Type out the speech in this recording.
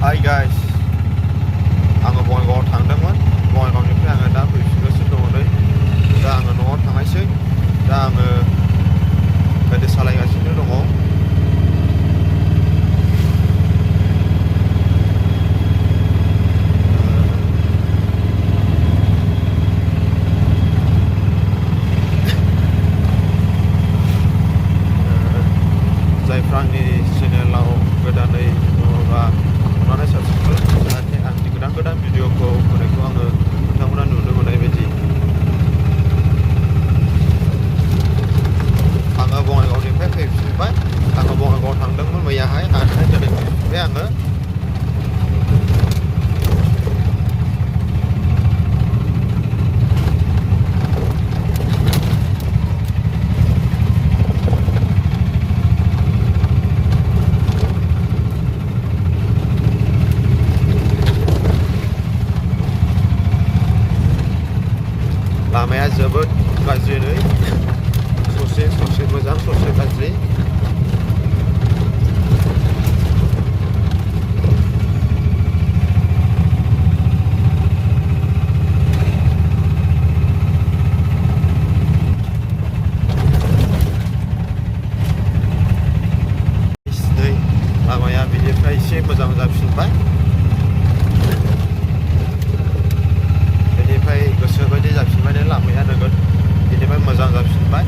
Hi guys, आङो बङाइगावआव थांदोंमोन। बङाइगावनिफ्राय आङो दा फैफिनगासिनो दङ नै। दा आङो न'आव थांनायसै। दा आङो गारि सालायगासिनो दङ। जायफ्रा आंनि चेनेलाव गोदानै दङबा अननानै साबस्क्राइब खालाम, जाहाथे आंनि गोदान भिडिअखौ होनायखौ आङो नोंथांमोना नुनो मोननाय बायदि। आङो बङाइगावनिफ्राय फैफिनबाय। आङो बङाइगावआव थांदोंमोन मैयाहाय, नाथाय दिनै फैफिनबाय आङो। लामाया जोबोद गाज्रि नै, ससे मोजां, ससे गाज्रि। नै लामाया बिनिफ्राय एसे मोजां जाफिनबाय। बेनिफ्राय गोसो बायदि जाफिनबाय, लामाया नोगोद बेनिफ्राय मोजां जाफिनबाय।